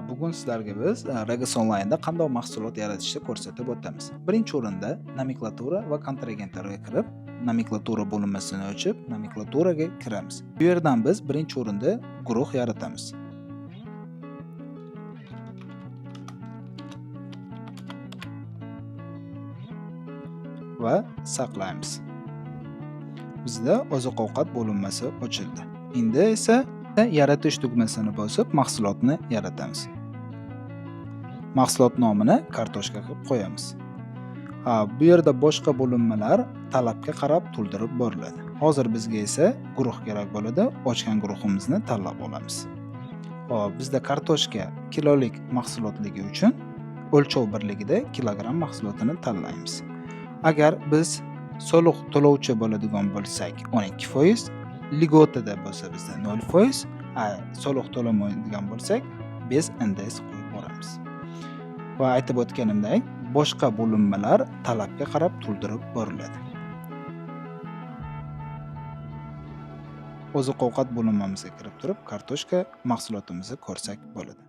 Bugun sizlarga biz Regus Online'da qanday mahsulot yaratishni ko'rsatib o'tamiz. Birinchi o'rinda nomenklatura va kontragentlarga kirib, nomenklatura bo'linmasini ochib, nomenklaturaga kiramiz. Bu yerdan biz birinchi o'rinda guruh yaratamiz. Va saqlaymiz. Bizda oziq-ovqat bo'linmasi ochildi. Endi esa yaratish tugmasini bosib mahsulotni yaratamiz. Mahsulot nomini kartoshka qilib qo'yamiz. Bu yerda boshqa bo'linmalar talabga qarab to'ldirib boriladi. Hozir bizga esa guruh kerak bo'ladi. Ochgan guruhimizni tanlab olamiz. Xo'p, bizda kartoshka kilolik mahsulotligi uchun o'lchov birligida kilogramm mahsulotini tanlaymiz. Agar biz soliq to'lovchi bo'ladigan bo'lsak 12%, льгота da bo'lsa bizda 0%, soliq to'lamaydigan bo'lsak без НДС qo'yib boramiz. Va aytib o'tganimdek, boshqa bo'linmalar talabga qarab to'ldirib boriladi. Oziq-ovqat bo'linmamizga kirib turib, kartoshka mahsulotimizni ko'rsak bo'ladi.